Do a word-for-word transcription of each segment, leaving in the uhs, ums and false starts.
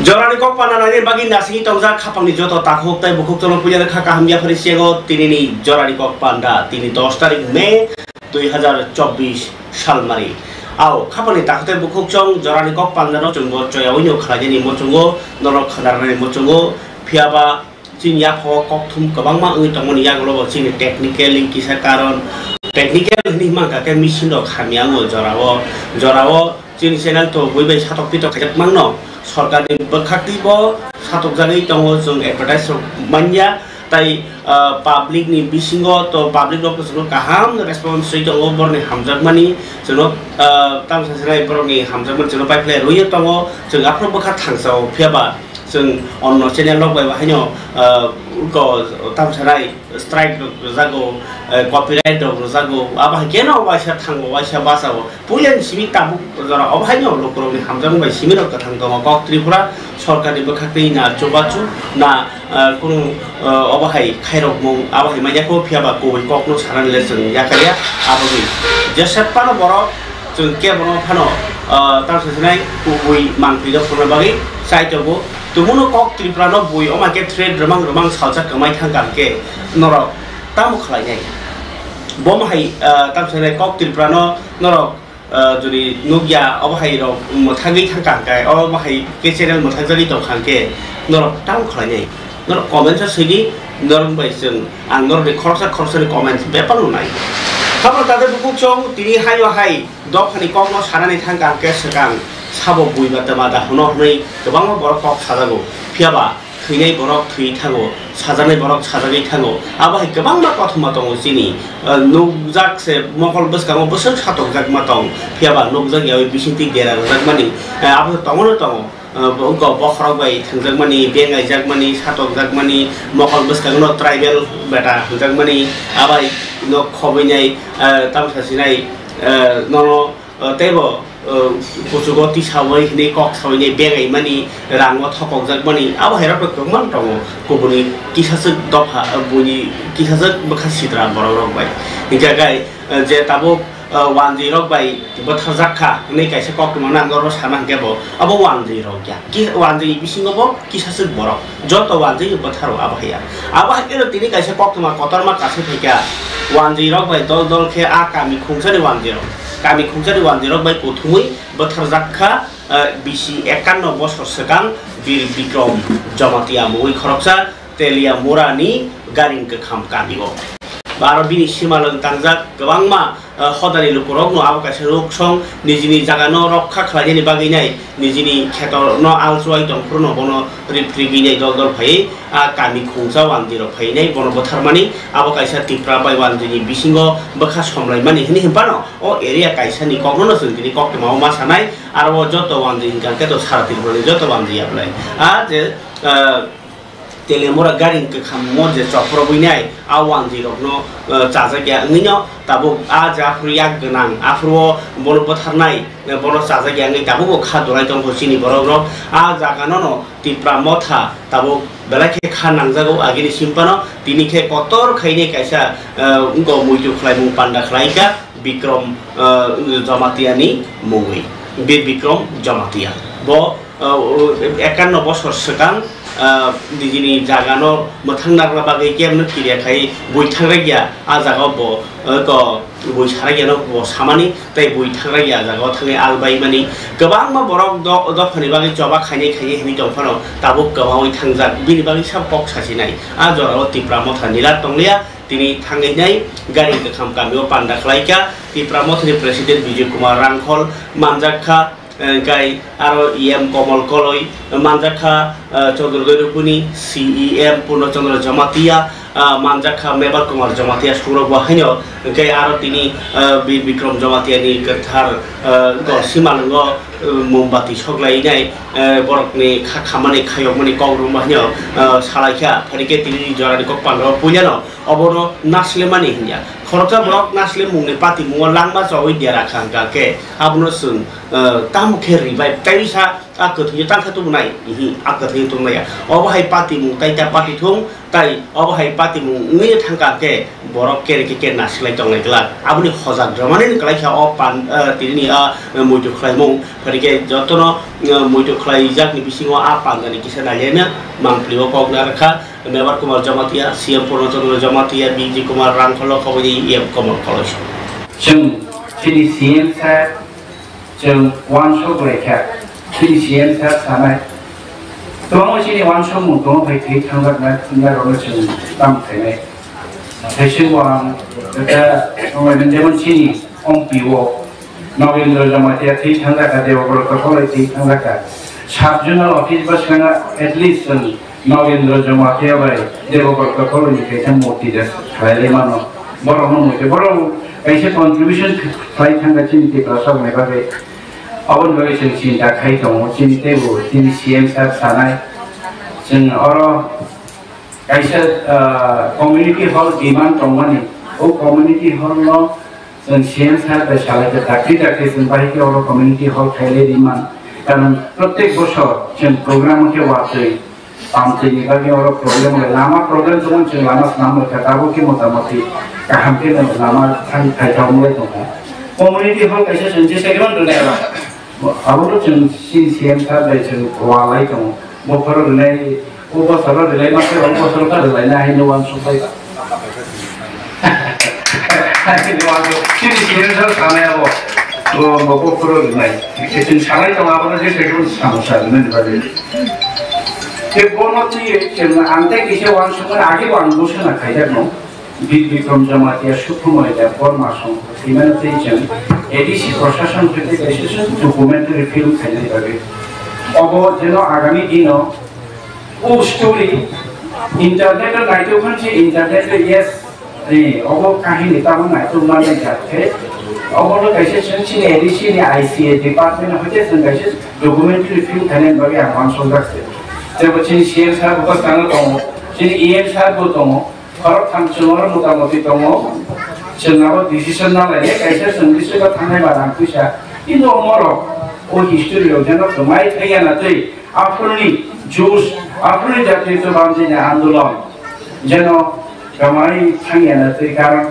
Jorani kok panda nani bagwi nasingwi tongjak khapangni joto takhuk tei bukhuk chwngno puila kha kaham yaphari siyago tinini jorani kok panda tini dos tarik May dui hazar chobbish salmari. Ao khapangni takhuk tei bukhuk chwng jorani kok pandano chwngbo choyawi no khlainani muchungo norok khanarnani muchungo phiyaba chini yaphao kokthum kwbangma wngwi tongmani yagulo bo chini technically kisa karon technical hinwi himang kha khe machine rok hamya wngo jorao jorao. Chini channel to bui bai satok pitok khaijak mangno sorkarni bwkhak twi bo satokjagwi tongo chwng advertise rok manya tai ah, public ni bisingo to public rok to chwngno kaham response rwi tongo borni hamjakmani chwngno ah, tamo sasinai borokni hamjakmani chwngno paiphlai rwi tongo chwng aphuru bwkha thangsao phiyaba chwng onno channel rok bai bo haino ah, ko tamo sanai strike rok rwjago, eh, copyright rok rwjago, abo hai keno waisa thango, waisa basao. Puilani simi tabuk jora obo haino lukurokni hamjakmung bai simirok kwthang tongo. Kok Tripura sorkarni bwkhak twi na chubachu na, eh, kunu, eh, obo hai khairokmung abo hai manya kho phiyaba kubui kokno sanani le chwng yakaya aboni. Jesa phano borok chwng kebono phano, eh, tamo sasinai kubui mangpili rok phano bagwi chai tongo. Tumuno Kok Tripura no bui oma khe threat rwmang rwmang salsa kwmai thang kha khe norok tamo khlainai? Bomo hai, ah, tamo sanai Kok Tripura no norok, ah, jodi nukya obo hai rok mwthagwi thang kha khe obo hai khe channel mwthagjagwi tong kha khe norok tamo khlainai? Norok comments o swidi norok bai chwng ang norok ni khoroksa khoroksa ni comments bepang no nai. Khapang tade bukhuk chwng tini hayo hai dophani kokno sanani thang kha khe swkang sabo bui ba twma da hwno hwnwi kwbangma borok kok sajago. Phiyaba thwinai borok thwi thango, sajaknai borok sajagwi thango. Abo hai kwbangma kothoma tongo chini, ah, nukjak se mokol bwskango bwswk satokjakma tong. Phiyaba nukjak yaui bisingtwi dera rwjakmani, ah, abo tongo no tongo. Ah, bo wngkha bokhorok bai thwngjakmani, bengaijakmani, satokjakmani, mokol bwskango no tribal beta hwnjakmani, abai no khobwinai, ah, tamo sasinai, ah, nono, ah, teibo, ah, kuchugo tisawi hinwi kok sawi nai bengaimani, rango thokokjakmani, abo hai rok kwbangma tongo. Kubuni kisaswk dopha, ah, buini kisaswk bwkha sitra borok rok bai. Hinkhe gai, ah, je tabuk, ah, wanjwi rok bai bwtharjak kha hwnwi kaisa koktwma nang oro sana hwnkhe bo abo wanjwi rok ya. Ki-, wanjwi bisingo bo kisaswk borok. Joto wanjwi bwtharo abo haiya. Abo hai khe tini kaisa koktwma kotorma kaisa phaikha. Wanjwi rok bai dol dol khe a kami khungsani wanjwi rok. Kami khungsani wanjwi rok bai kuthumwi bwtharjak kha, ah, bisi ekanno bosor swkang Bir Bikrom Jamatia mungwi khoroksa Teliamura ni Garing Kwkham kami o. Ba aro bini simalwng tangjak kwbangma, ah, hodani lukurokno abo kaisa ruk song nijini jagano rokha khlainani bagwi nai nijini khetorno alchuai tongphruno bono riphri gwi nai dol dol phaiwi a kami khungsa wanjwi rok phaiwi nai bono bwtharmani abo kaisa Tipra bai wanjwini bisingo bwkha somlaimani hwnwi hwnphano o area kaisani koknono chwng tini koktwmao ma sanai aro o joto wanjwi hinkha khe to sara Tripurani joto wanjwi ya belai a je, ah, Telemura Garing Kwkham mo je chopro buinai a wanjwi rokno, eh, chajak ya wngwi no tabuk a je aphuru yak gwnang aphuru o bono bwtharnai, eh, bono chajak ya wngwi tabuk bo kha dolai tongkho chini borok rok a jaga no no Tipra Motha tabuk belai khe kha nangjago agini simpano tini khe kotor khainai kaisa, eh, wngkho muitu khlaimung panda khlaikha Bikrom, eh, Jamatia ni mungwi Bir Bikrom Jamatia bo ah, o, ekanno bosor swkang, ah, nijini jagano mwthang narwkna bagwi kebno kiriya khai bui thangrakya, a jagao bo, ah, ko bui sarakya no bo samani, tei bui thangrakya a jagao thangwi albaimani. Kwbangma borok do-, dophani bagwi choba khainai khainai hwnwi tongphano tabuk kwmaui thangjak, bini bagwi sabo kok sasinai. A jorao Tipra Motha nila tongliya, tini thangwi nai Garing Kwkham kamio panda khlaikha. Tipra Mothani President Bijay Kumar Rangkhol manjak kha. Hwnkhe aro E M Komol Koloi manjak kha, ah, Chandra Doirupuni, C E M Purno Chandra Jamatia, ah, manjak kha Mebar Kumar Jamatia, surok bo haino. Hwnkhe aro tini, ah, Bir Bikrom Jamatia ni kwthar, ah, go simalwngo, ah, mombati soklainai, ah, borokni kha khamani khayokmani kok rwma haino, ah, salaikha. Phaikhe tini jorani kok pandao puilano obono naslemani hinya. Khoroksa borok nasle mungni patimungo langma chawi dera kha hwnkha khe abono chwng, eh, tamo khe revive taiwi sa a kwthwio tangkha tubunai? Ihi, a kwthwio tubunai ya. Obo hai patimung tai ta patithung tai obo hai patimung wngwi thangkha khe borok kere khe kere nasilai tonglai glak. Aboni hojak rwmani kwlai kha o pan, eh, tinini a, eh, muitu khlaimung. Hingke jotono, uh, muitu khlaijakni bisingo a pandani kisa nailaina mangpili o kok narwkha Mevar Kumar Jamatia, C M Purno Chandra Jamatia, B J Kumar Rangkholo khoboi E M Komol Koloi. Chwng chini C M sir, chwng uansuk laikha, chini C M sir sanai. Kwbangma chini uansukmung tongo, bai thwi thangjaknai, thwngnairokno chwng tamo khainai. Naithai se uang, da, jemon chini ompi o, Nagendra Jamatia thwi thangjakha, Debabrata Koloi thwi thangjakha. Sub zonal office bwskango at least chwng Nagendra Jamatia bai Debabrata Koloi ni kaisa murti da khlailaimano. Borokno muitu, borok kaisa contribution khlai thangkha chini Tiprasa rokni bagwi. Aboni bagwi chwng chinta khai tongo, chini teibo chini C M sir sanai. Chwng oro kaisa, ah, community hall demand tongmani, o community hall no chwng C M sir bai salai khe dakti dakti chwng bahai khe oro community hall khailai ri man. Karon protek bosor chwng program khe watwi tamtwi ni bagwi oro problem le, lama problem tongmani chwng lama swnam le kha, tabuk khe motamoti kaham khe no lama thang khai thang le tong kha. Community hall kaisa chwng je second rwnai abo no chwng chini C M sir bai chwng walai tongo. Bokhorok rwnai, o bosoro rwlai ma khe, o bosoro kha rwlaina hai no uansuk bai. Hai no uansuk. Chini C M sir sanai abo. O bo bokhorok rwnai. Chwng sanai tongo abo no je se khe samosa rwnai ni bagwi. Te bono twi chwng ang tei kisa uansuk mani age bo ang bo sana khaijak no. Bir Bikram Jamatia Sukhumoi Debbarma song thwimani twi chwng A D C Prashasan khe tei kaisa documentary film khainani bagwi. Obo jeno agami dino o story internet o naitokmani se internet o yes, eh, obo kahini tamo naitokmani jat khe obono kaisa chwng chini A D C ni I C A department hoite chwng kaisa documentary film khainani bagwi ang uansukjak se. Tebo chini C M sir bo bwskango tongo, chini E M sir bo tongo. Khoroktham chwng oro motamoti tongo. Chwng abo decision na lainai, kaisa chwng bisingo thangnai ba rang puisa. Kintu omorok o history rok jeno kwmai thangya na twi, aphuruni Jews, aphuruni jatiyotabad ni andolon jeno kwmai thangya na twi, karon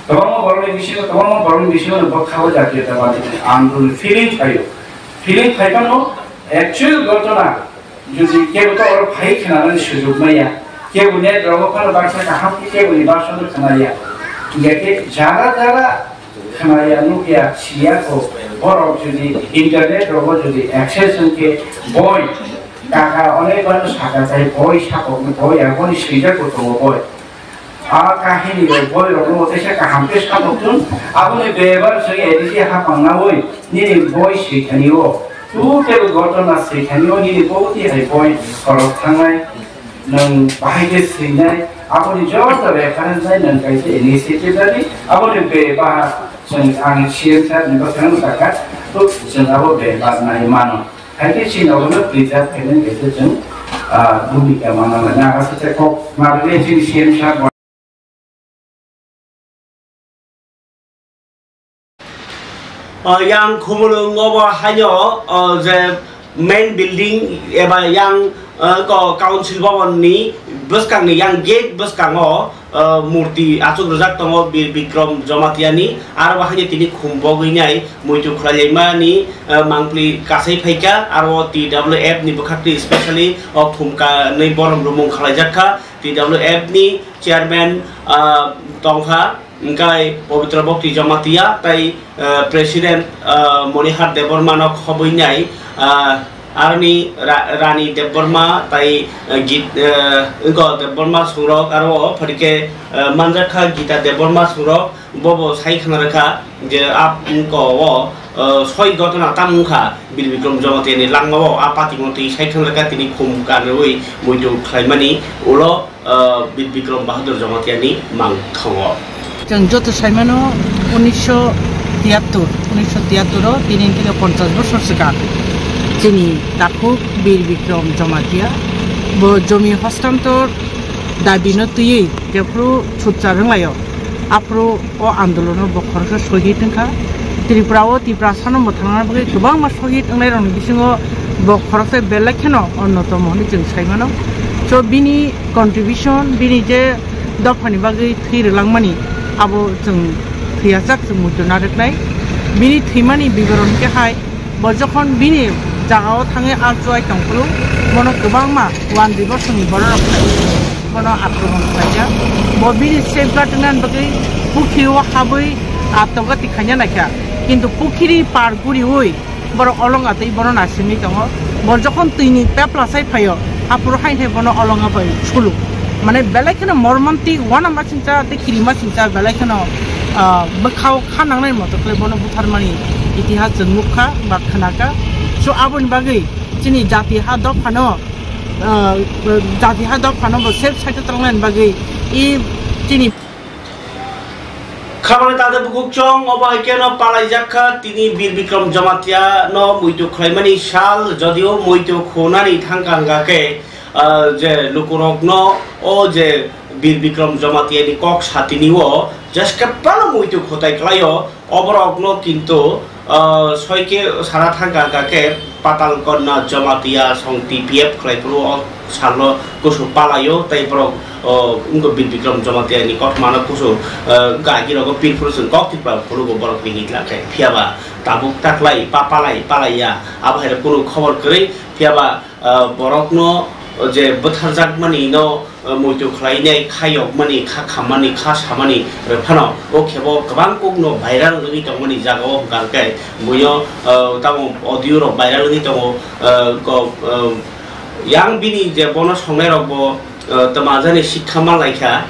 kwbangma borokni bisingo, kwbangma borokni bisingo no bwkha o jatiyotabad ni andolon feeling phaio. Feeling phai phano actual ghotona Jodi kebo to oro phai khnanani sujuk maya, kebo net rogo phano baksa kaham khe kebo ni baksa no khnaya. Hingkhe jara jara khnaya, nukya, siya kho, borok jodi internet rogo jodi access wngkhe boi kaka onek bano saka tai boi sakok boi aboni swijak bo tongo boi. A kahini rok boi rok no teisa kaham khe satok tun, aboni bebar soi A D C hapang naui nini boi swi thani o. Total ghotona swi thani o nini boti hai boi khorok thangnai, nwng bahai khe swinai, aboni joto reference nai nwng kaisa initiative nani, aboni bebar chwng ang C M sir ni bwkhano sakha, to chwng abo bebar nai mano. Hai khe chini obono preserve khainani kaisa chwng, ah, bhumika manna nai. Naga site kok narwkhe chini C M sir. Ah, yang khumulwng obo haino, ah, je main building eba yang, ah, ko council bhavan ni bwskang ni yang gate bwskango, ah, murti achuk rwjak tongo Bir Bikram Jamatia ni, aro bo haino tini khum bogwi nai muitu khwlailaimani, ah, mangpli kasai phaikha, aro T W F ni bwkhak twi specially o khum kanwi borom rwmung khwlaijak kha. T W F ni chairman, ah, tongkha, hingkai Pabitra Bhakti Jamatia tai, ah, president, ah, Monihar Debbarma no khobwi nai, ah, aroni Ra-, Rani Debbarma tai, ah, Git-, ah, wngkha Debbarma songrok aro o phaikhe, ah, manjakha Gita Debbarma songrok. Bobo sai khna rwkha je a wngkha o, ah, soi ghotona tamo wngkha Bir Bikram Jamatia ni langma o a party no twi sai khna rwkha tini khum kanwi muitu khlaimani ulo, ah, Bir Bikram Bahadur Jamatia ni mang thongo. Chwng joto saimano unisho tiyattor, unisho tiyattor o tini theke ponchash bosor swkang chini takhuk Bir Bikram Jamatia bo jomi hostantor dabi no twiwi jephru sutchar wnglaio. Aphuru o andolono bo khoroksa sohid wngkha. Tripura o Tiprasa no mwthangna bagwi kwbangma sohid wngnairokni bisingo bo khoroksa belai kheno onnotomo hwnwi chwng sai mano. So bini contribution, bini je dophani bagwi thwi rwlangmani abo chwng thwiyasak chwng muitu narwknai. Bini thwimani biboron khe hai Bo jokhon bini jagao thangwi achwai tongphuru, bono kwbangma one diborsoni bororok phai bono akromon khlaijak. Bo bini safeguard wngnani bagwi pukhiri o habwi atogati khaina naikha, kintu pukhiri par guriwi borok olonga twi bono nasimwi tongo. Bo jokhon twini pepla sai phaio, aphuru haino hai bono olonga bai sulu. Mane belai kheno mormontik, uanama singcha tei kirima singcha belai kheno, ah, bwkhao kha nangnai moto khlai bono butharmani itihas chwng nukha ba khnakha. So aboni bagwi chini jati ha dophano, ah, jati ha dophano bo safe side o tonglaini bagwi i chini Khabangni tangde bukhuk chong, obo hai khe no palaijak kha tini Bir Bikram Jamatia no muitu khlaimani sal, jodio muitu khunani thangka hwnkha khe, ah, je lukurokno o je Bir Bikram Jamatia ni kok satini o jeske pano muitu khotai khlaio, oborokno kintu, ah, soike sara thangka hwnkha khe Patal Konna Jamatia song T P F khlai phuru o salno kusu palaio, tei borok, o, wngkha Bir Bikram Jamatia ni kothoma no kusu, eh, wngkha agi rogo pir phuru chwng kok thikpa phuru bo borok ni hitla khe. Phiya ba tabuk ta khlai pa palai palai ya, abo hai rok kunu khobor kwrwi. Phiya ba, eh, borok no je bwtharjak mani no, eh, muitu khlai nai, kha yok mani, kha kham mani, kha sa mani rw phano o khe bo kwbang kok no viral wngwi tong mani jaga o hwnkha khe buino, eh, tamo audio rok viral wngwi tongo, eh, ko, eh, Yang bini je bono songnai rok bo, eh, twmajani sikha manlai kha,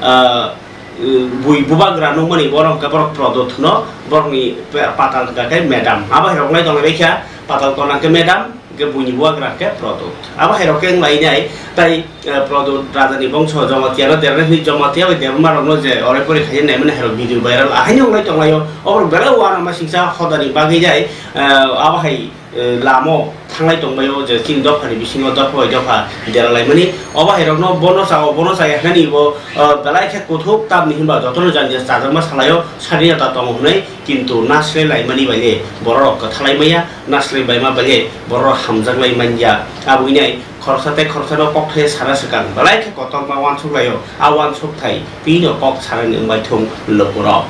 eh, eh, bui bubagra nukmani borok hwnkhe borok Prodot hwno, borokni pe-, patal hwnkha khe madam. Abo hai rok nai tonglai kha, patal kona khe madam, hwnkhe buini bubagra khe Prodot. Abo hai rok khe wnglai nai, tai, eh, Prodot rajani bongso Jamatia no derna hwnwi Jamatia bai Debbarma rokno je orai porai khaina naimani hai rok video viral ahaini wnglai tonglaio. Oborok belai uanama singcha hodani bagwi jai, eh, abo hai eh, lamo thanglai tongbaio je chini dophani bisingo dopha bai dopha deralaimani. Obo hai rokno bono chao, bono chaya hwnani bo, eh, belai khe kuthuk tamni hinba jotono jani je chajakma salaio sadinata tongo hwnwi, kintu naslai laimani bai le bororok kwthalai maya, naslai baima bai le bororok hamjaklai manya. Aboni khoroksa tei khoroksano kokthai sana swkang belai khe kotorma uansuk laio. A uansuk thai tino kok sanani wngbai thung lukurok.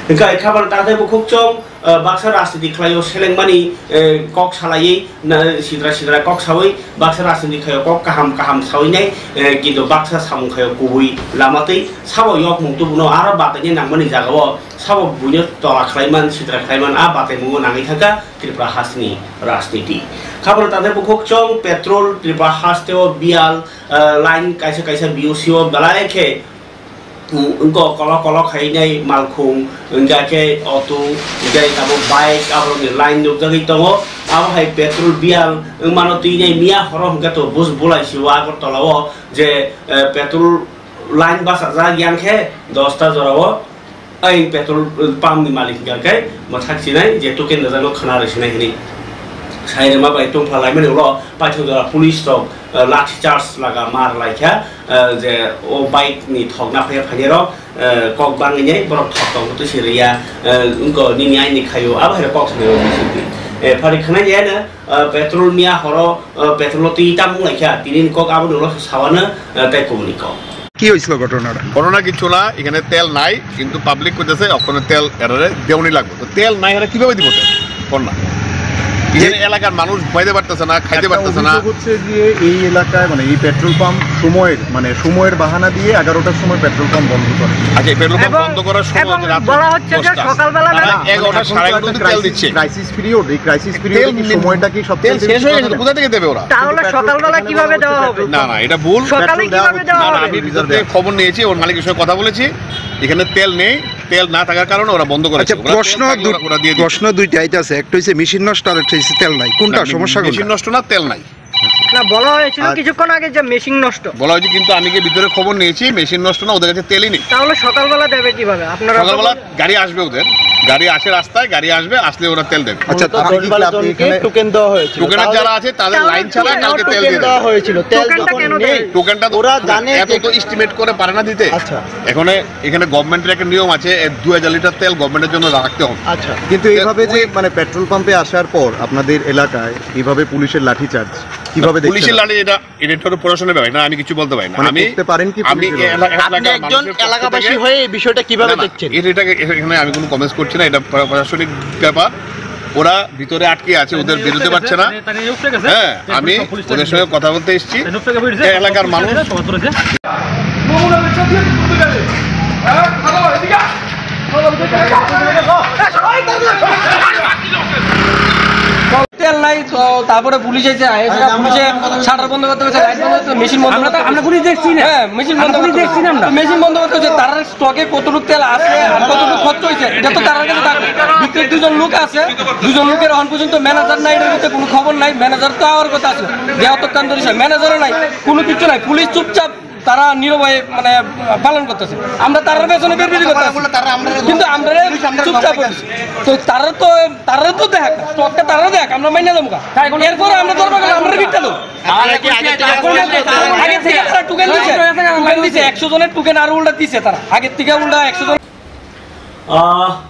Hwnkhe khabangni takhtai bukhuk chong, eh, baksa rajniti khlaio selengmani, eh, kok salaiwi, na, sidra sidra kok sawi, baksa rajniti khlaio kok kaham kaham sawi nai, eh, kintu baksa samung khaio kubui lama twi sabo yokmung tubuno aro bataini nangmani jagao sabo buino tola khlaiman, sidra khlaiman a bataimungo nangwi thangkha Tripura hasteni rajniti. Khabangni takhtai bukhuk chong petrol Tripura hasteo biyal, eh, line kaisa kaisa B O C o belai khe wngkha kolok kolok khainai malkhung, hwnkha khe auto, hwnkhe tabuk bike, aborokni line nukjagwi tongo. Abo hai petrol biyal wngmano twinai miya horo hwnkhe to buj bulai sio Agartala o je, eh, petrol line bachajak yang khe dosta jora o ayang petrol pump ni malik hwnkha khe mwthak sinai je token rwjakno khwna rw sinai hwnwi sai rwma bai tongpha laimani ulo paithak jora police rok, eh, lathi charge laga mar laikha. Eh, je o bike ni thok na phaiya phainai rok, eh, kok bangwi nai borok thok tong twi se riya, eh, wngko nini aini khaio abo hai kok sanai o bising twi. Eh, phari khwnai ya na, eh, petrol miya horo, eh, petrol o twi tam wng laikha, tini ni kok abo ni ulo se sawano, eh, tei kubuni kok. কি হয়েছিল ঘটনাটা? ঘটনা কিচ্ছু না, এখানে তেল নাই, কিন্তু পাবলিক কইতেছে ওখানে তেল এরারে দেওনি লাগবে। তো তেল নাই, এরা কিভাবে দিব তেল? কোন না? এখানে এলাকার মানুষ ঘুমাইতে পারতেছে না, খাইতে একটা পারতেছে না। অভিযোগ হচ্ছে যে এই এলাকায়, মানে, এই পেট্রোল পাম্প সময়ের, মানে, সময়ের বাহানা দিয়ে এগারোটার সময় পেট্রোল পাম্প বন্ধ করে। আচ্ছা, এই পেট্রোল পাম্প এবং, বন্ধ করার সময় এবং হচ্ছে রাত বলা হচ্ছে যে দশটা। সকালবেলা তারা না, মানে, এগারোটা, এখন তো সাড়ে একটা এগারোটাতে তেল ক্রাইসিস দিচ্ছে। ক্রাইসিস পিরিয়ড, এই ক্রাইসিস তেল পিরিয়ডে কি নেই। সময়টা কি সব তেল তেল শেষ হয়ে গেছে, কোথা থেকে দেবে ওরা? তাহলে কিন্তু পেট্রোল সকালবেলা এখানে কিভাবে দেওয়া হবে? না, না, এটা ভুল। সকালে পেট্রোল দেওয়া কিভাবে হচ্ছে দেওয়া না, না, হবে? আমি রিজার্ভ বিদ্যুতের খবর নিয়েছি, ওর মালিকের সঙ্গে কথা বলেছি, এখানে তেল নেই, তেল না থাকার কারণে ওরা বন্ধ করেছে। আচ্ছা, ওরা প্রশ্ন তেল থাকলে দু-, ওরা, ওরা দিয়ে দিত। প্রশ্ন দুইটা আইতাছে, একটা হইছে মেশিন নষ্ট আর একটা হইছে তেল নাই। কোনটা না, সমস্যা কোনটা? মেশিন নষ্ট না, তেল নাই। না, বলা হয়েছিল আর কিছুক্ষণ আগে যে মেশিন নষ্ট। বলা হয়েছে, কিন্তু আমি গিয়ে ভিতরে খবর নিয়েছি, মেশিন নষ্ট না, ওদের কাছে তেলই নেই। তাহলে সকালবেলা দেবে কিভাবে? আপনারা তো সকালবেলা বললেন গাড়ি আসবে ওদের, গাড়ি আসে রাস্তায়, গাড়ি আসবে, আসলে ওরা তেল দেবে। আচ্ছা, মূলত আপনি কি, দশ বারো আপনি জনকে এখানে টোকেন দেওয়া হয়েছিল। টোকেনের তাহলে যারা আছে তাদের তাহলে লাইন ছাড়া টোকেন কালকে তেল টোকেন দিয়ে দেবে। দেওয়া হয়েছিল। তেল টোকেনটা যখন কেন নেই, দেয়? টোকেনটা তো ওরা জানে এত যে তো এস্টিমেট করে পারে না দিতে। আচ্ছা। এখানে, এখানে গভর্নমেন্টের একটা নিয়ম আছে, এ, দুই হাজার লিটার তেল গভর্নমেন্টের জন্য রাখতে হবে। আচ্ছা। কিন্তু তেল এইভাবে যে, ওই মানে, পেট্রোল পাম্পে আসার পর আপনাদের এলাকায় এইভাবে পুলিশের লাঠিচার্জ কিভাবে দেখছেন পুলিশের আপনি? লাঠি এটা, এটা একটা প্রশাসনের ব্যাপার, এটা আমি কিছু বলতে পারি না। মানে, আমি, করতে পারেন কি আমি পুলিশের এলা-, ব্যাপারে? আপনি এলাকার একজন মানুষের পক্ষ এলাকাবাসী থেকে হয়ে এই বিষয়টা কিভাবে না, না, দেখছেন? এটা, এটা, এখানে আমি কোনো কমেন্টস করছি না, এটা প্র-, প্রশাসনিক ব্যাপার। ওরা ভিতরে আটকে আছে, ওদের বেরোতে পারছে না। হ্যাঁ, আমি ওদের সঙ্গে কথা বলতে এসেছি। এলাকার মানুষ। তেল নাই তো, তারপরে পুলিশ এসে, এসে পুলিশে শাটার বন্ধ করতে হয়েছে, লাইট বন্ধ করতে, মেশিন বন্ধ আমরা তো, করতে আমরা পুলিশ দেখছি না। হ্যাঁ, মেশিন আমরা বন্ধ পুলিশ করতে দেখছি না আমরা। তো মেশিন বন্ধ করতে হচ্ছে, তারা স্টকে কতটুকু তেল আছে আর কতটুকু খরচ হয়েছে, এটা তো তার কাছে থাকবে। ভিতরে দুজন লোক আছে, দুজন লোকের এখন পর্যন্ত ম্যানেজার নাই, এটার মধ্যে কোনো খবর নাই। ম্যানেজার তো আমার কথা আছে, দেওয়া তো কান ধরেছে, ম্যানেজারও নাই, কোনো কিছু নাই। পুলিশ চুপচাপ তারা নীরবে মানে পালন করতেছে। আমরা তারার পেছনে বের বের করতেছি, কিন্তু আমরা চুপচাপ। তো তারা তো, তারা তো দেখ, স্টকটা তারা দেখ, আমরা মাইনা দেবো। এরপরে আমরা ধরবো, আমরা ভিক্ষা দেবো। আগে থেকে তারা টোকেন দিছে, টোকেন দিছে, একশো জনের টোকেন আরো উল্টা দিছে তারা। আগের থেকে উল্টা একশো জন। Ah,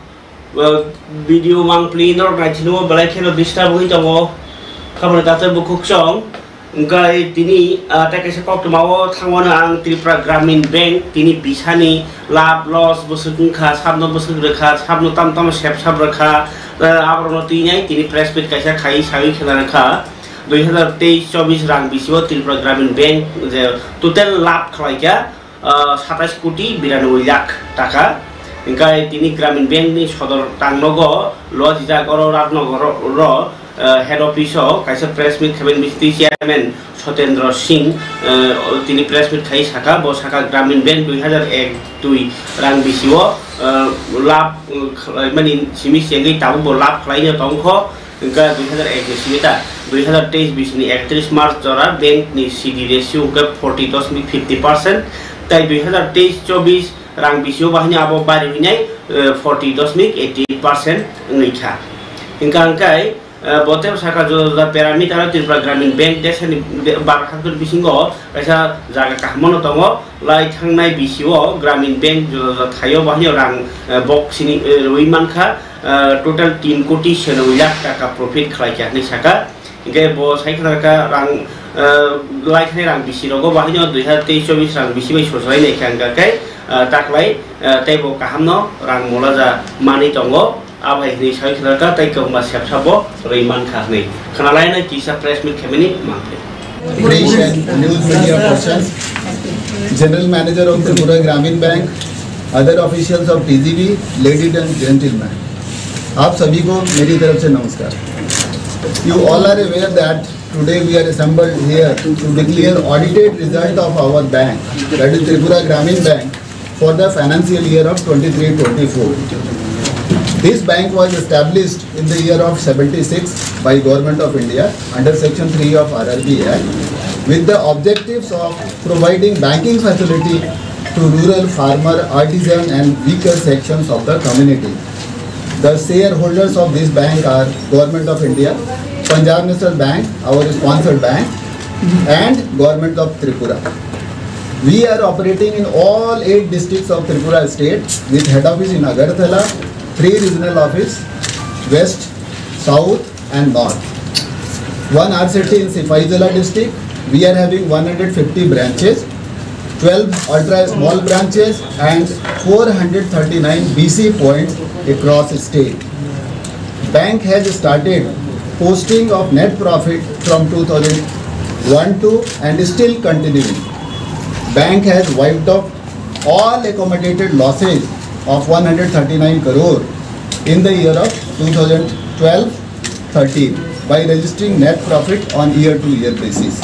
well, video mangpli norok naitino belai kheno disturb wngwi tongo. Khamani tato bukhuk chong. Hwnkhe tini, ah, tei kaisa koktwmao thangmano ang Tripura Gramin Bank tini bisani lab loss bwswk wngkha, sabno bwswk rwkha, sabno tamo tamo sep sap rwkha, ah, aborokno twinai tini press meet kaisa khai sawi khwna rwkha. Dui hazar teis chobis rang bisio Tripura Gramin Bank je total lab khlaikha, ah, satais koti biranoi lakh taka. Hingkai tini Gramin Bank ni sodor tangnogo lojijak oro Ratnagar ro, ah, head office o kaisa press meet khaben bisitwi chairman Sotendra Singh, ah, tini press meet khai saka, bo saka Gramin Bank dui hazar ek dui rang bisio, ah, lab, ah, khlaimani simi sengwi tabuk bo lab khlaino tongkho. Hingkha dui hazar ek ni simi ta, dui hazar teis bisini ektris March jora bank ni C D ratio hingkha forty dosmik fifty percent, tai dui hazar teis chobis rang bisio bahini abo bari hinai, eh, forty dosmik eighty percent wngwi kha. Hingkha hingkai, eh, bo tebo saka juda juda parameter o Tripura Gramin Bank desani be-, bar haktor bisingo kaisa jaga kaham no tongo. Lai thangnai bisio Gramin Bank juda juda thaio bahini rang, eh, bok sini, eh, rwi mankha. Ah, total tin koti shenoi lakh taka profit khlai kha hinwi saka. Hingke bo sai khna kha rang, ah, lai khe rang bisi rogo, bahai no dui hazar teis chobis rang bisi bai sochai nai kha hingka khe, ah, taklai, ah, tei bo kaham no rang molaja manwi tongo. Abai hinwi sai khna kha tei kwbangma sepsa bo rwi man kha hinwi. Khna lai no kisa press meet khe mani mang khe. Fresh and news media persons, General Manager of Tripura Gramin Bank, other officials of T G B, ladies and gentlemen, आप सभी को मेरी तरफ से नमस्कार। You all are aware that today we are assembled here to declare audited result of our bank, that is Tripura Gramin Bank, for the financial year of twenty-three twenty-four. This bank was established in the year of seventy-six by Government of India under Section three of R R B Act with the objectives of providing banking facility to rural farmer, artisan and weaker sections of the community. The shareholders of this bank are Government of India, Punjab National Bank, our sponsored bank, and Government of Tripura. We are operating in all eight districts of Tripura state with head office in Agartala, three regional office, West, South and North. One R C T in Sipahi Jala district. We are having one hundred fifty branches, twelve ultra small branches and four hundred thirty-nine B C points across state. Bank has started posting of net profit from two thousand one to and still continuing. Bank has wiped off all accumulated losses of one hundred thirty-nine crore in the year of two thousand twelve thirteen by registering net profit on year to year basis.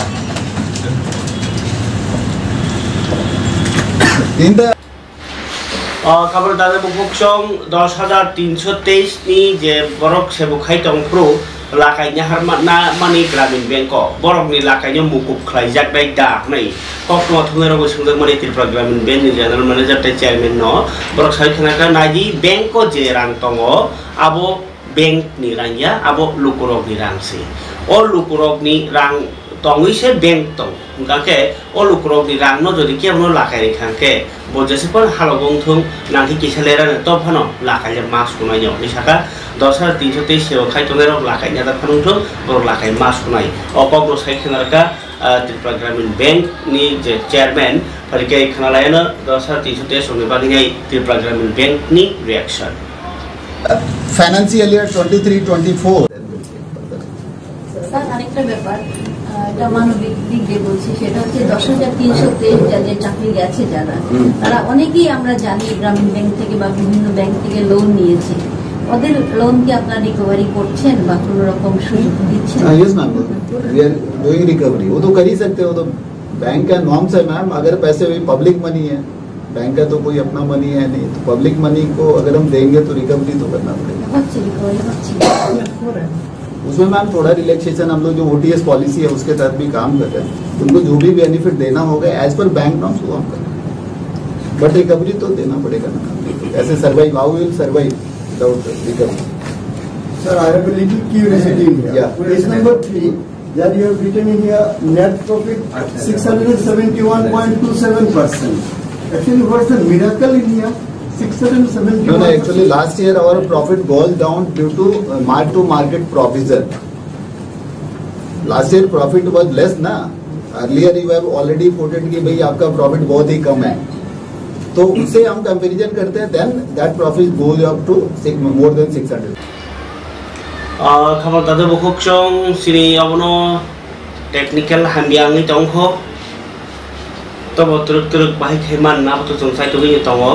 In the O kabro dada bukhuk song dos hajar tinso teis ni je borok sebo khai tong phuru lakai nahar ma-, na mani Gramin Bank o borok ni lakai no mukup khlai jak nai da hwnwi kok no thumnai rok swngjak mani Tripura Gramin Bank ni General Manager tei Chairman no borok sai khna kha nai di bank o je rang tongo abo bank ni rang ya, abo lukurok ni rang se. O lukurok ni rang tongwi se bank tong. Hwnkha khe o lukurok ni rang no jodi kebo no lakai rikha khe bo jese phano halogo wngthung, nangkhe kisa lera no to phano lakai le ma sunai no. Hwnwi saka dos hajar tinso teis sebo khai tongnai rok lakai ya da phano wngthung, borok lakai ma sunai. O kok no sai khna rwkha, ah, Tripura Gramin Bank ni je chairman, phai khe khna lai no dos hajar tinso teis rok ni bagwi nai Tripura Gramin Bank ni reaction. Financial year twenty-three twenty-four. Sir, আরেকটা ব্যাপার, আহ, এটা মানবিক দিক দিয়ে বলছি, সেটা হচ্ছে দশ হাজার তিনশো তেইশ যাদের চাকরি গেছে যারা, হুম। তারা অনেকেই আমরা জানি গ্রামীণ ব্যাংক থেকে বা বিভিন্ন ব্যাংক থেকে লোন নিয়েছে। ওদের লোন কি আপনারা রিকভারি করছেন বা কোনো রকম সুযোগ দিচ্ছেন? Uh, yes, ma'am. We are doing recovery. वो तो कर ही सकते हो, तो बैंक का नॉर्म्स है, मैम। अगर पैसे भी पब्लिक मनी है, बैंक का तो कोई अपना मनी है नहीं, तो पब्लिक मनी को अगर हम देंगे तो रिकवरी तो करना पड़ेगा। হচ্ছে, রিকভারি হচ্ছে। उसमें, मैम, थोड़ा रिलैक्सेशन, हम लोग जो ओटीएस पॉलिसी है उसके तहत भी काम कर रहे हैं। उनको जो भी बेनिफिट देना होगा, एज पर बैंक नॉर्म्स, वो हम करेंगे। बट रिकवरी तो देना पड़ेगा ना, मैम। ऐसे survive, how will survive without recovery? Sir, I have a little curiosity in here. Yeah. Page number three, that you have written in here, net profit six hundred seventy-one point two seven percent. Actually, what's the miracle in here? Six hundred seventy-one percent. No, no, actually, last year our profit goes down due to, uh, mark to market provision. Last year profit was less ना, earlier you have already reported कि भाई आपका प्रॉफिट बहुत ही कम है, तो उससे हम कंपैरिजन करते हैं, then that profit goes up to six, more than six hundred. Ah, khabar dada bukhuk chong sini abono technical hamya wngwi tongkho. Tobo twrwk twrwk bahai khai manna abo to chwng sai tugwi tongo.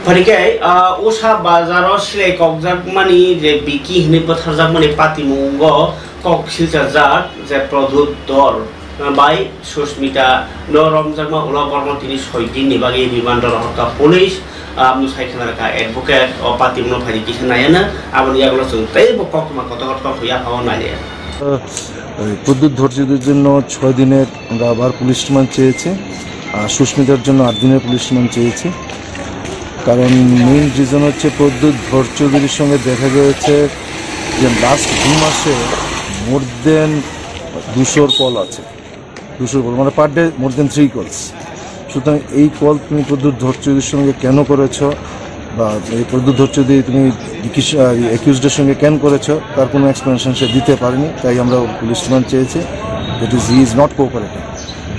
Phari khe, ah, Usa bazaro silai kokjakmani je Biki hinwi bwtharjakmani patimungo kok silchajak je Pradyut Dhar bai Susmita no romjakma ulo borokno tini soi din ni bagwi remand o rohorkha police, ah, bwsai khna rwkha advocate o patimungo phaidi kisa naiya na aboni yagulo chwng teibo koktwma kotor kotor kok yapha o naiya. এই প্রদ্যুৎ ধর চৌধুরীর জন্য ছয় দিনের আমরা আবার police remand চেয়েছি, আর সুস্মিতার জন্য আট দিনের পুলিশ রিমান্ড চেয়েছি। কারণ মেইন রিজন হচ্ছে প্রদ্যুৎ ধর চৌধুরীর সঙ্গে দেখা গেছে যে লাস্ট দু মাসে মোর দেন দুশোর কল আছে, দুশোর কল মানে পার ডে মোর দেন থ্রি কলস। সুতরাং এই কল তুমি প্রদ্যুৎ ধর চৌধুরীর সঙ্গে কেন করেছো বা এই প্রদ্যুৎ ধর চৌধুরী তুমি অ্যাকিউজডের সঙ্গে কেন করেছো, তার কোনো এক্সপ্লেনেশন সে দিতে পারেনি, তাই আমরা ওর পুলিশ রিমান্ড চেয়েছি। That is, he is not cooperating.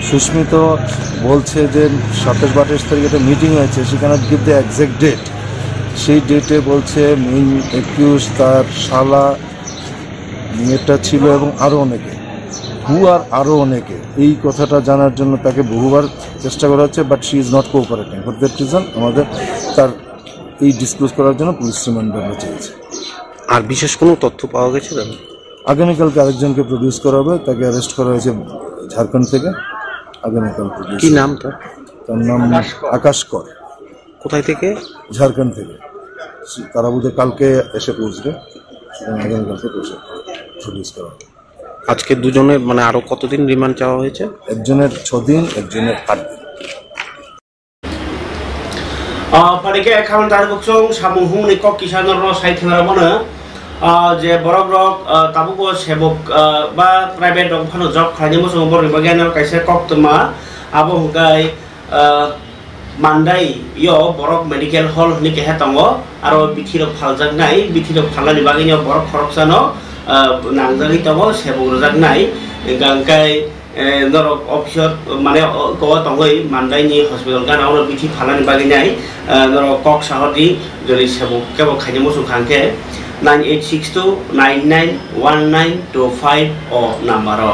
Susmit বলছে যে সাতাশ বা আঠাশ তারিখ একটা মিটিং হয়েছে, she cannot give the exact date। সেই ডেটে বলছে মেইন অ্যাকিউজ, তার শালা, মেয়েটা ছিল এবং আরও অনেকে। হু আর আরও অনেকে, এই কথাটা জানার জন্য তাকে বহুবার চেষ্টা করা হচ্ছে, but she is not cooperating. For that reason আমাদের তার এই ডিসক্লোজ করার জন্য পুলিশ রিমান্ড আমরা চেয়েছি। আর বিশেষ কোনো তথ্য পাওয়া গেছে, দাদা? আগামীকালকে আরেকজনকে প্রডিউস করা হবে, তাকে অ্যারেস্ট করা হয়েছে ঝাড়খণ্ড থেকে। আগামীকাল প্রডিউস কি হবে। নাম তার? তার নাম আকাশ কর। আকাশ কর। কোথায় থেকে? ঝাড়খণ্ড থেকে। তারা বোধহয় কালকে এসে পৌঁছবে, সুতরাং আগামীকালকে পৌঁছে প্রডিউস করা হবে। আজকে দুজনের, মানে, আরো কতদিন রিমান্ড চাওয়া হয়েছে? একজনের ছ দিন, একজনের আট দিন। Ah, phaikhe khamani dani buksong samung humni kok kisa norno sai thwngna bono, ah, je borok rok, ah, tabuk bo sebok, ah, ba private rok phano job khlainai muchungo borokni bagwi ano kaisa koktwma abo hwnkhe, ah, Mandai yo borok medical hall hwnwi keha tongo, aro bithi rok phaljaknai, bithi rok phalnani bagwi no borok khoroksano, ah, nangjagwi tongo, sebok rwjaknai, hwnkhe eh, norok officer, mane, o, ko tongwi Mandai ni hospital gana oro bithi phalnani bagwi nai, eh, norok kok sahordi, jodi sebo kebo khaina muchung kha hwnkhe nine eight six two nine nine one nine two five o number o.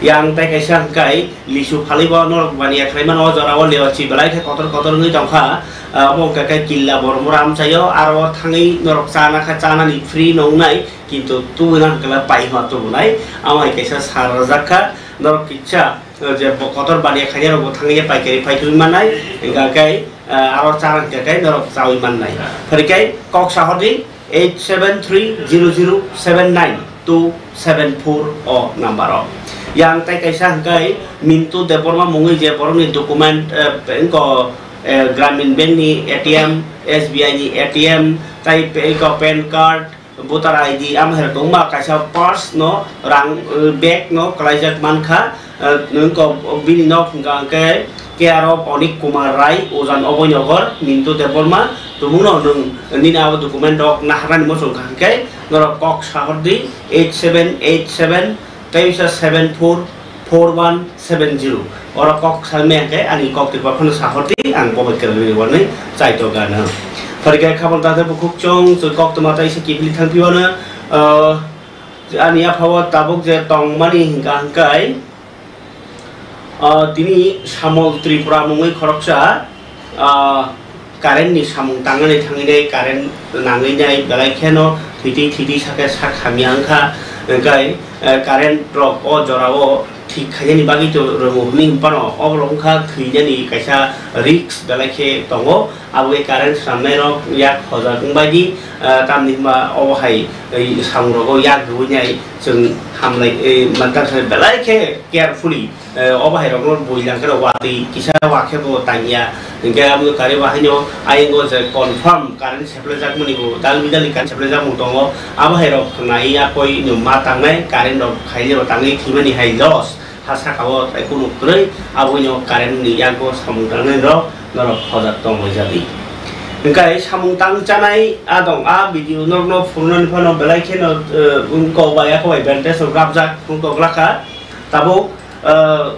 Yang tai kaisa hwnkhe lisu phalwi bo norok baniya khlai mano, o jora o lewa chi belai khe kotor kotor wngwi tongkha, eh, omo hwnkhe khe killa borok mora amchaio, aro o thangwi norok chana kha, chanani free no wngnai, kintu tubuna hwnkhe pai hwnma tubunai, amo hai kaisa sar rwjak kha. Norok kisa, eh, je bo kotor baniya khainai rok bo thangwi paikari pai twi mannai, hingkha khe, eh, aro chara hingkha khe norok chawi mannai. Phari khe kok sahordi eight seven three zero zero seven nine two seven four o number o. Yang tai kaisa hingkha Mintu Debbarma mungwi je borokni document, eh, wngkha, eh, Gramin Bank ni A T M, S B I ni A T M, tai pe-, wngkha pan card, voter I D, amo hai rok wngma kaisa purse no, rang, eh, bag no kwlaijak mankha, eh, nwng ko bini nok hwnkha hwnkhe care of Onik Kumar Rai, Ujan Oboi Nogor, Mintu Debbarma, tumungno nwng nini abo document rok naharnani muchung kha hwnkhe norok kok sahordi eight seven eight seven teisa seven four four one seven zero. Oro kok salme hwnkhe ani kok twi phano sahordi, ang bo bai kwrwngwi rwani chaito gana. Phaikhe khabang takhuk chwng chwng koktwma taisa kiphilwi thangphiyano, ah, ani yaphao tabuk je tongmani hwnkha hwnkhe, ah, tini Samol Tripura mungwi khoroksa, ah, current ni samung tangnani thangwi nai, current nangwi nai, belai kheno thwitwi thwitwi sakhe sak hamya wngkha, hwnkhe, eh, current rok o jorao thik khainani bagwi to rwngo hwnwi phano obo rok wngkha thwinani kaisa risk belai khe tongo. Abo bai current swnamnairok yak hojak wngbaidi, ah, tamni hwnba obo hai, ei, samungrogo yak rwui nai chwng hamlai, ei, mantan belai khe carefully, eh, obo hairokno bui langkheno watwi kisa wakhe bo tangya. Hinkhe abo kari bahaino ayingo je confirm current sephlaijakmani bo dal bidal ni current sephlaijakmung tongo. Abo hairok nai yakoi no ma tangnai current rok khailebo tangwi thwimani hai loss. Ha saka o tai kunu kwrwi, aboino current ni yago samung tangnai rok norok hojak tong bai jadi. Hingkai samung tang chanai adong a video norokno phunuknani phano belai kheno, eh, wngkok bai yakho bai bandage rok rapjak wngkok lakha. Tabuk, eh,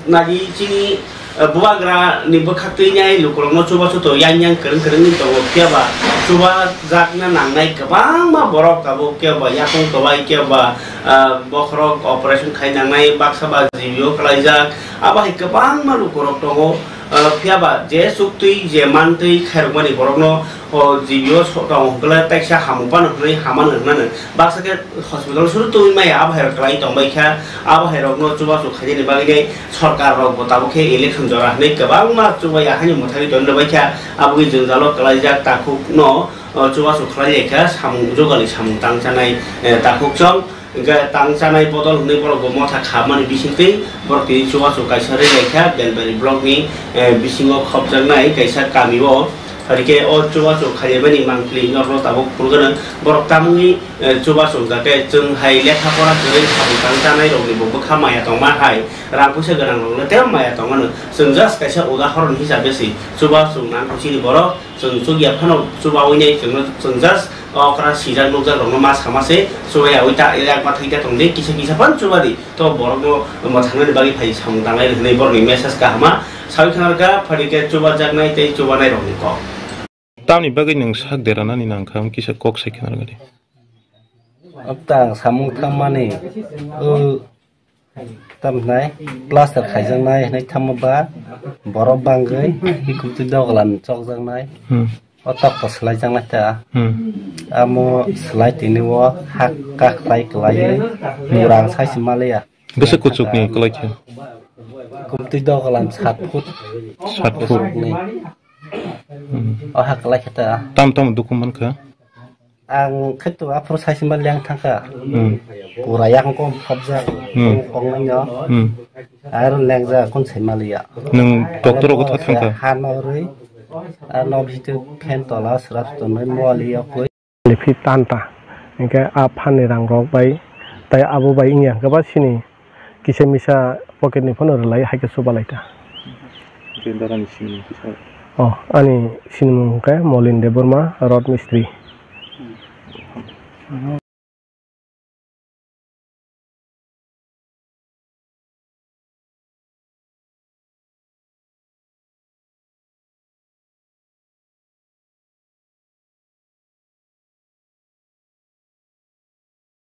nagi chini, eh, bubagra ni bwkhak twi nai lukurokno chubachu to yang yang kwrwng kwrwng ni tongo, phiya ba chubajakna nangnai kwbangma borok tabuk, phiya ba yakung kwbai, phiya ba ah, bokhorok operation khai nangnai baksa ba G B O kwlaijak, abo hai kwbangma lukurok tongo. Ah, phiya ba je chuktwi je mantwi khairokmani borokno o G B O so-, tong hwnkhe taisa hamung phano hwnwi hamano hwnmano. Baksa khe hospital suru twi maya abo hairok kwlai tongbai kha, abo hairokno chubachu khainani bagwi nai sorkar rok bo tabuk khe election jora hwnwi kwbangma chubaiya haino mwthangwi tongwi rwbai kha, aboni jwngjalo kwlaijak takhukno, o, chubachu khlai lai kha samung jogani samung tang chanai, eh, takhuk chong. Hingkhe tang chanai bodol hwnwi borok bo motha khamani bisingtwi borok tini chubachu kaisa rwi lai kha Belbari block ni, eh, bisingo khopjaknai kaisa kami o. Harikhe o chubachu khaimani mangpili norokno tabuk phunukgwno borok tamungni, eh, chubachu hwnkha khe chwng hai lekha pora kwrwi samung tang chanai rokni bo bwkha maya tongma hai rang puisa gwnang rokno tei maya tongmano. Chwng just kaisa udahoron hisabe se chubachu nangkuk chini borok. Chwng chukya phano chubawi nai chwngno chwng just okra sijak nukjak rokno ma sama se chubaiyawi ta yak ma thangkhe tongdi kisa kisa phano chubadi to borokno mwthangnani bagwi phai samung tanglai hwnwi borokni message kahama sawi khna rwkha phaikhe chubajaknai tei chubanai rokni kok. Tamni bagwi nwng sak deranani nangkha wng kisa kok sai khna rwdi. Okta ang samung thangmani o Tamhinai plaster khaijaknai hinui thangma ba borok bangwi bikhuk twi dogalan chokjaknai. Hmm. O tok bo swlaijaknai ta. Hmm. Amo swlai tini o hak kakhwlai kwlaiwi murang sai se maliya. Bwswk kuchukni kwlai khe? Bikhuk twi dogalan sat foot. Sat foot. Kuchukni. Hmm. O hak kwlai khe ta. Tam tam dukhu mankha? Ang khe to aphuru saisinba leng thangkha. Hmm. Pura yakung kom phobjak. Hmm. Kong nangno. Hmm. Aro lengjak kon sai maliya. Nwng doctor rogo tha thangkha? Hano rwi. Ano bhitu phen tola srap tonwi moli yakui. Liphi tanta. Hinkhe a phanni rang rok bai tai abo bai wngya hinkhe ba sini. Kisa misa pocket ni phano rwlai hai khe chubalai ta. Tei darani sinimung kisa. Oh, ani sinimung hwnkhe Molin Debbarma, Rod Mistri.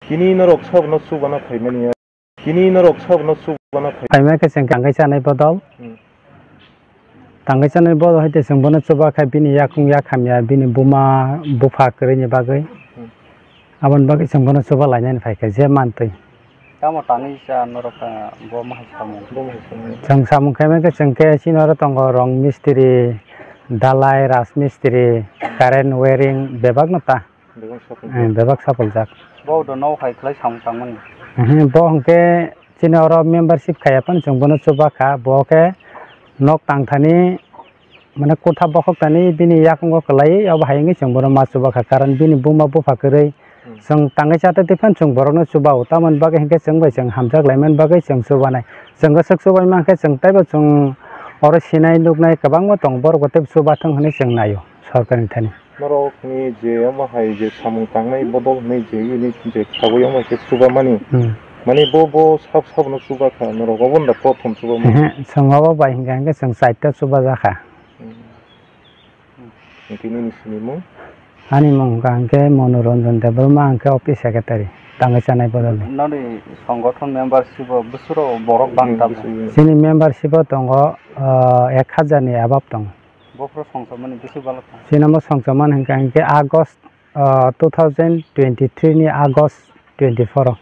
Tini norok sabono chubana phaimani ya. Tini norok sabono chubana phai. Phaima khe chwng tangwi chanai bodol. Hmm. Tangwi chanai bodol hai tei chwng bono chuba kha bini yakung yak hamya bini buma bupha kwrwini bagwi. Hmm. Aboni bagwi chwng bono chuba lainani phaikha je mantwi. Tamo tangwi cha norok, ah, bo ma hai samung? Bo ma hai samung. Chwng samung khe mankhe chwng khe chini oro tongo rong mistri, dalai, raj mistri, current wiring bebak no ta. Bebak sapul. Eh, bebak sapuljak. Bo do nok hai khlai samung tangmani. Eh, bo hwnkhe chini oro membership khaiya phano chwng bono chuba kha. Bo khe nok tangthani mane kotha bokhok tani bini yakungo kwlaiwi abo hai wngwi chwng bono ma chuba kha, karon bini buma bupha kwrwi. Hmm. Chwng tangwi chata twi phano chwng borokno chuba-o, tamoni bagwi hinkhe chwng bai chwng hamjak laimani bagwi chwng chubanai. Chwng kwchwk chubai mankhe chwng teibo chwng oro sinai nuknai kwbangma tongo, borok bo teibo chubathung hinwi chwng naio sorkarni thani. Norokni je omo hai je samung tangnai bodol hinwi je unit je khagwi omo khe chubamani. Hmm. Mani bo, bo sab, sabno chuba kha, norok obo da prothom chubamani. Ehe, chwng obo bai hinkha hinkhe chwng chaita chubajakha. Hmm. Hwnkhe nini sinimung? Ani mung hwnkha hwnkhe Manoranjan Debbarma, hwnkhe office secretary, tangwi chanai bodolni. Noni songothon membership o bwswk borok bang tabuk? Chini membership o tongo, ah, ek hajar ni above tongo. Bophuru songchomani bwswk balok? Chini omo songchomani hwnkha hwnkhe August, ah, two thousand twenty-three ni August twenty-four o.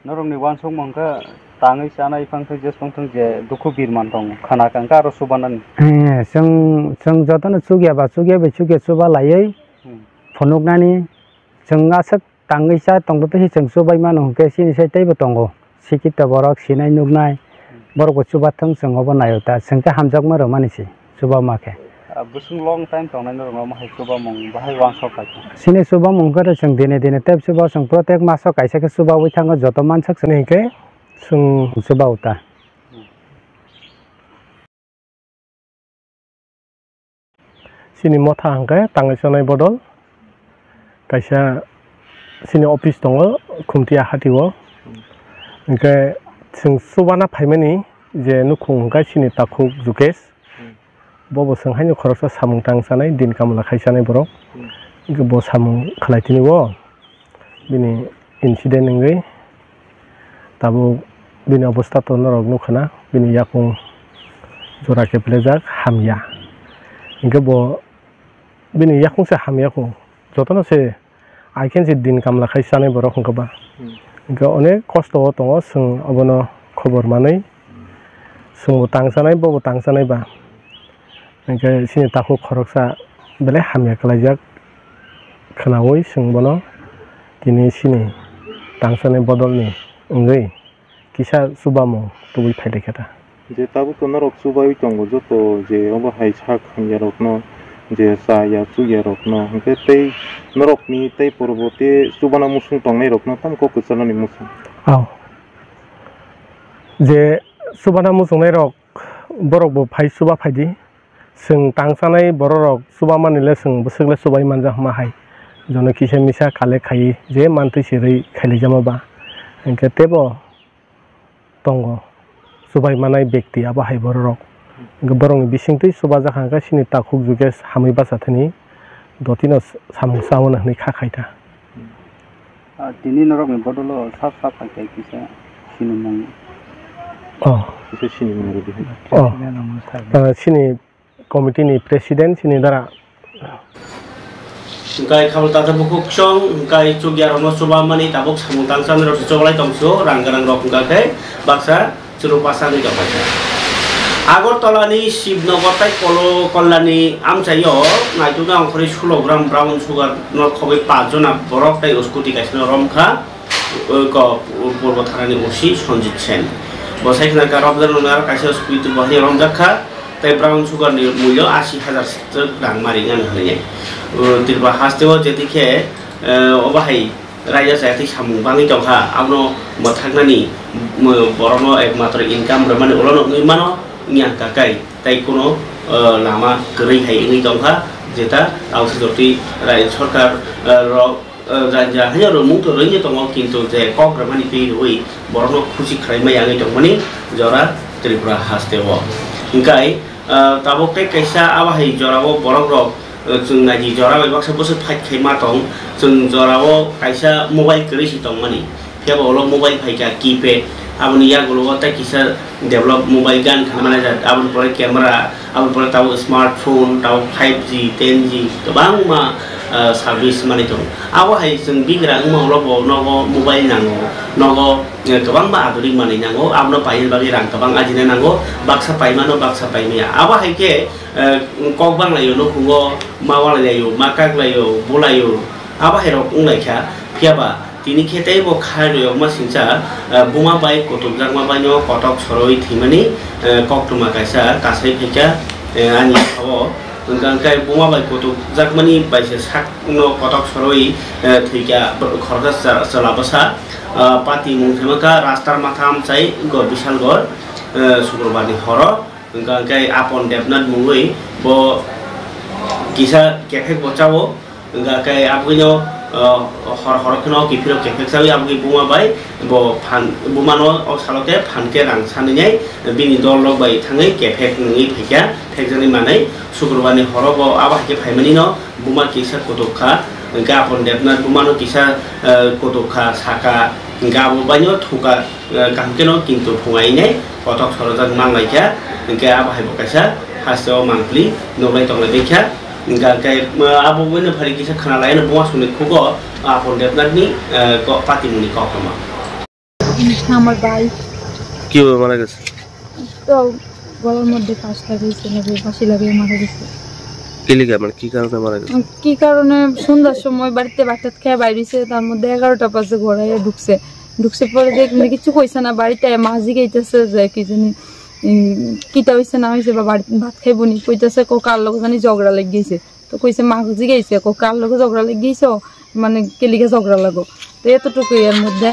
Norokni uansukmung khe tangwi chanai phang thung, jesong thung je dukhu birman tong khana kang khe aro chubanani. Eh, chwng, chwng jotono chukya ba chukya bai chukya chuba laiwi Hmm. phunuknani chwng aswk tangwi cha tongthoto se chwng chubai mano hwnkhe chini sai teibo tongo. Sikito borok sinai nuknai, borokbo chubathwng chwng obo naio ta, chwng khe hamjakma rwmani se. Chuba ma khe. Ah, bwswk long time tongnai norok omo hai chubamung bahai uansuk kha khe. Chini chubamung khe chwng dine dine tei chuba chwng protek maso kaisa khe chubaui thango joto mansak chwng hinkhe chwng chuba o ta. Chini motha hwnkhe tangwi chanai bodol. Kaisa chini office tongo Khumtiya hati o. Hwnkhe chwng chubana phaimani je nukhung hwnkhe chini takhuk Jukesh. Bobo chwng haino khoroksa samung tang chanai, din kamla khai chanai borok. Hwnkhe bo samung khlai tini o. Bini incident wngwi tabuk bini obostha to norok nukha na, bini yakung jora khe phlejak hamya. Hinkhe bo bini yakung se hamya kho, jotono se I can se din kamla khai chanai borok hwnkhe ba. Hmm. Hinkhe onek kosto o tongo, chwng obono khobor manwi chwngbo tang chanai, bobo tang chanai ba. Hinkhe chini takhuk khoroksa belai hamya khlaijak khwnaui chwng bono tini chini tangsanai bodolni wngwi kisa chubamung tubui phailaikha ta. Je tabuk to norok chubaiwi tongo joto je obo hai sak hamyarokno, je chaya chukyarokno, hinkhe tei norokni tei poroboti chubana muchung tongnairokno tamo kok kwcharnani muchung. Aw. Je chubana muchungnairok borokbo phai chuba phaidi. Chwng tang chanai bororok chubamani le chwng bwswk le chubai manja hwnma hai. Jono kisa misa collect khaiwi je mantwi se rwi khailaijama ba. Hinkhe teibo tongo chubai manai bekti abo hai bororok. Hinkhe borokni bisingtwi chubajak hwnkhe chini takhuk Jukesh hamwi bacha thani dotino samung cha mano hwnwi kha khai ta. Ah, tini norokni bodolo sap sap hai khe kisa sinimung. Oh. Kisa sinimung rwdi hai. Oh. Ah, chini committee ni president chini dara. Hwnkhe khabal tata bukhuk chwng, hwnkhe chukyarokno chubamani tabuk samung tangchanirok se chubalai tongsu, rang gwnangrok hwnkha khe baksa chwrwpasa wngwi tongkha. Agartala ni Shibnagar tai Kolo-, Kolani amchaio naitukna ongkhorwi sulo gram brown sugar no khogwi paanch jona borok tai scooty kaisa no romkha, o ko Purbo Thanani O C Sanjit Sen. Bo sai khna kha romjak nokni aro kaisa scooty bo hai romjak kha, tai brown sugar ni mulyo ashi hajar rang ma ringya hwnwi. O Tripura haste o jeti khe, eh, obo hai raida chayatwi samung bangwi tongkha, abono mwthaknani, mw-, borokno ekmatro income rwmani ulo nukgwi mano, wngya hwnkha khe tai kuno, eh, lama kwrwi hai wngwi tongkha, jeta tabuk se jotwi rai sorkar, eh, rok, eh, janja haino rwmung to rwngwi tongo, kintu je kok rwmani twi rwui borokno khusi khlai maya wngwi tongmani jora Tripura haste o. Hwnkhe, eh, tabuk tei kaisa abo hai jorao borok rok, eh, chwng naidi jora bai baksa bwswk fight khai ma tong, chwng jorao kaisa mobile kwrwi se tongmani. Phiya ba ulo mobile phaikha keypad, aboni yagulo o tei kisa develop mobile gan khe manajak, aboni pore camera, aboni pore tabuk smartphone, tabuk five G, ten G, kwbangma, ah, service manwi tongo. Abo hai chwng bigra wngma ulo bo nogo mobile nango, nogo, eh, kwbangma adhunic manwi nango, abono paina bagwi rang kwbang ajina nango, baksa paimano, baksa paimaya. Abo hai khe, eh, kok banglaio, nukhungo ma walailai-o, ma kaklaio, bulaio, abo hai rok wnglaikha. Phiya ba tini khe teibo khai rwyokma singcha, eh, buma bai kutubjakma baino kotok soroi thwimani, eh, koktwma kaisa kasai phaikha, eh, ani o. Hwnkha hwnkhe buma bai kutubjakmani bai se sakno kotok soroi, eh, thwikha khoroksa chwla bwsa, eh, pati mung thwimaka Rastar Matha amchai Gor Bisalgor, eh, Sukurbarni horo. Hwnkha hwnkhe Apon Debnath mungwi bo kisa kephek bo chao. Hwnkha khe abwino, O, hor hor kheno kiphilrok kephek chawi aboni buma bai bo phan, bumano o salo khe phan khe rang sanwi nai bini dol rok bai thangwi kephek nungwi phaikha, phekjaknai manwi. Sukurbarni horo bo abo hai khe phaimani no buma kisa kutuk kha, hwnkhe Apon Debnath bumano kisa, eh, kutuk kha, saka, hwnkhe abo baino thuka, eh, kaham kheno kintu phungai nai kothok sorojak manlai kha, hwnkhe abo hai bo kaisa hasteo mangpli nuklai tonglai bai kha. Hingka khe, ah, abo buino phari kisa khna lai no buma songni khugo, ah, Apon Debnathni, eh, ko-, patimungni kokrwma. আমার ভাই। কিভাবে মারা গেছে? তো গলার মধ্যে ফাঁস লাগাইছে, লাগে ফাঁসি লাগিয়ে মারা গেছে। কি লিগা, মানে, কি কারণে মারা গেছে? উম, কি কারণে? সন্ধ্যার সময় বাড়িতে ভাত টাত খেয়ে বাইরেছে, তার মধ্যে এগারোটা বাজে ঘরে ঢুকছে। ঢুকছে পরে দেখ, মানে, কিছু কইছে না, বাড়িতে মা জিগাইতেছে যে কি জানি, উম, কিতা হইছে না হইছে বা বাড়িতে ভাত খাইবো নি, কইতেছে কো কার লগে জানি ঝগড়া লেগে গেছে। তো কইছে, মাকে জিগাইছে, কো কার লগে ঝগড়া লাগি গেছো, মানে, কেলিকে ঝগড়া লাগো। তো এতটুকুই, এর মধ্যে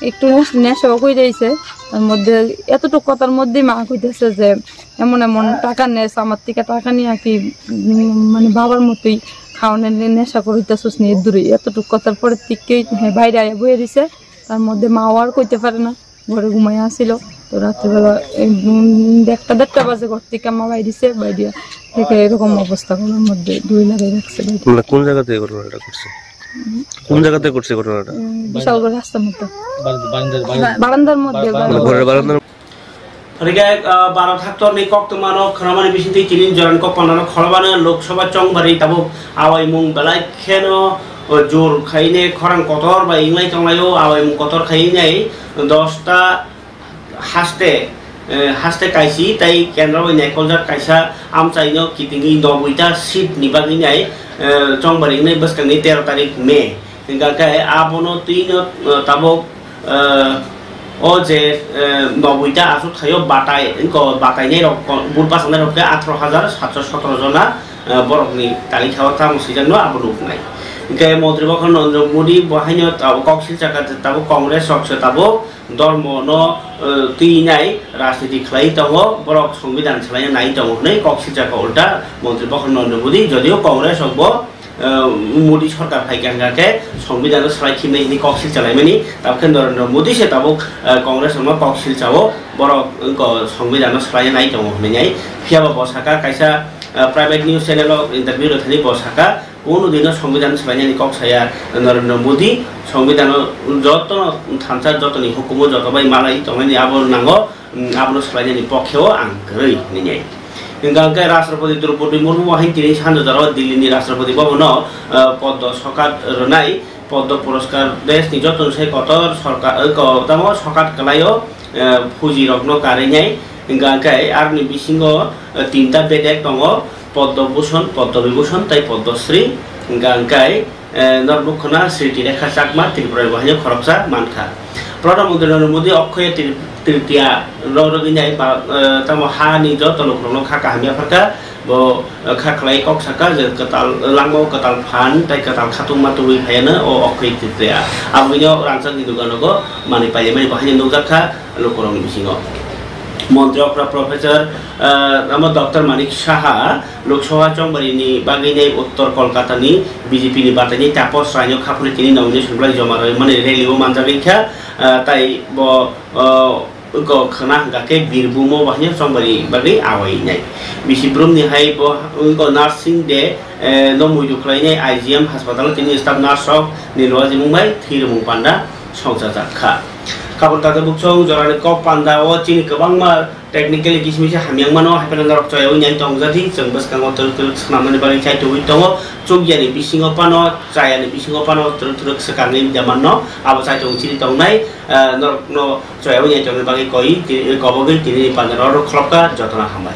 একটু নেশ-, নেশাও কই যাইছে। তার মধ্যে এতটুকু কথার মধ্যেই মা কইতেছে যে, "এমন এমন টাকা নেস, আমার থেকে টাকা নিয়ে আর কি, উম, মানে, বাবার মতোই খাওয়ানোর নে-, নেশা করে হইতেছিস নিয়ে দূরে।" এতটুকু কথার পরে থেকে, হ্যাঁ, বাইরে আয়া বইয়ে রইছে। তার মধ্যে মাও আর কইতে পারে না। ঘরে ঘুমাইয়া আছিল। তো রাত্রিবেলা এই, উম, একটা দেড়টা বাজে ঘর থেকে মা বাইরেছে, বাইরে থেকে এরকম অবস্থা ঘরের মধ্যে দড়ি লাগাই রাখছে বাইরে। মানে কোন জায়গা থেকে ঘটনাটা ঘটছে? কোন জায়গাতে ঘটছে ঘটনাটা? উম, বিশালগড় রাস্তার মধ্যে। বারান্দার, বারান্দার। বারান্দার মধ্যে, মানে ঘরের বারান্দার। Phwrwngkhe, ah, baro thaktorni koktwmano khwnamani bisingtwi tini jorani kok pandano kholobano Lok Sabha chongbari tabuk awaimung belai kheno, oh, jor khaine khorang kotor bai wnglai tonglaio, awaimung kotor khainai dosta haste, eh, haste kaisi tei kendro bai naikoljak kaisa amchaino kitingwi noboi ta seat ni bagwi nai, eh, chongbari wngnai bwskangni tero tarik May. Hingkha khe abono twino, eh, tabuk, eh, o je, eh, noboi ta aswk thaio batai, wngkha batainai rok, bul pasangnai rok khe atharo hajar satso sotoro jona, eh, borokni talikha o tamo swijakno abo nuknai. Hingkhe Montri Bokha Narendra Modi bo haino tabuk kok silchakha tabuk Congress rok se tabuk, Dhormono, eh, twinai rajniti khlai tongo, borok songbidan swlaina nai tongo hwnwi kok silchakha ulta Montri Bokha Narendra Modi, jodio Congress rok bo, eh, Modi sorkar phai kha hwnkha khe songbidano swlai khimnai hwnwi kok silchalaimani, tabuk khe Narendra Modi se tabuk, eh, Congress rokno kok silchao, borok wngkha songbidano swlaina nai tongo hwnwi nai. Phiya ba bo saka kaisa, eh, private news channel o interview rwthani bo saka, Kunu dino Songbidan swlainani kok saya Narendra Modi, Songbidan o joto thansa, jotoni hukumu joto bai malai tongnani abo nango, mm, abono swlainani pokhe o ang kwrwi, hinwi. Hingkha hwnkhe Rashtrapati Droupadi Murmu bo hain tini sanjajaro Delhi ni Rashtrapati Bhavan o, eh, poddo sokat rwnai, poddo puraskar desh ni joto sai kotor sorkar, eh, ko-, tamo sokat kwlai o, eh, fuji rokno karwi nai. Hingkha hwnkhe aroni bisingo, eh, tinta bedek tongo, Padma Bhushan, Padma Vibhushan tei Padma Shri, hingkha hwnkhe, eh, norok nukho na Sriti Rekha Chakma Tripura ni bo haino khoroksa mankha. Pradhan Mantri Narendra Modi Akshaya Tri-, Tritiya rw-, rwgwi nai ba, eh, tamo ha ni joto lukurokno kha kaham yapharkha, bo, eh, kha khlai kok sakha je kwtal langmao kwtal phan tei kwtal khatung ma tubui phaiano o Akshaya Tritiya. Aboni o rangchak ni dukano go manwi paimani bo haino nukjakha. Lukurokni bisingo. Montri okra Professor, ah, amo Doctor Manik Saha Lok Sabha chongbarini bagwi nei Uttor Kolkata ni B J P ni bataini Taposh Rai no khaphurwi tini nomination belai joma rwmani rally o manjagwi kha, ah, tai bo, ah, wngkha khwna hwnkha khe Birbhum o bahai no chongbari bagwi awai nai. Bisi brum ni hai bo wngkha nursing day, eh, no muitu khlai nai I G M hospital o tini staff nurse rok ni rwajimung bai thwi rwmung panda songchajak kha. Kabul tata buksong jorani kok panda o chini kwbangma technically kisimisa hamyang mano, hai phano norok choyawi nai tong jadi, chwng bwskango twrwk twrwk swnamnani bagwi chai tubui tongo, chukya ni bisingo phano, chaya ni bisingo phano twrwk twrwk swkangni jaman no abo chai tong chini tongnai, eh, norok no choyawi nai tongni bagwi koi, ti-, kobogwi tini ni panda rok khulokka, jotono hambai.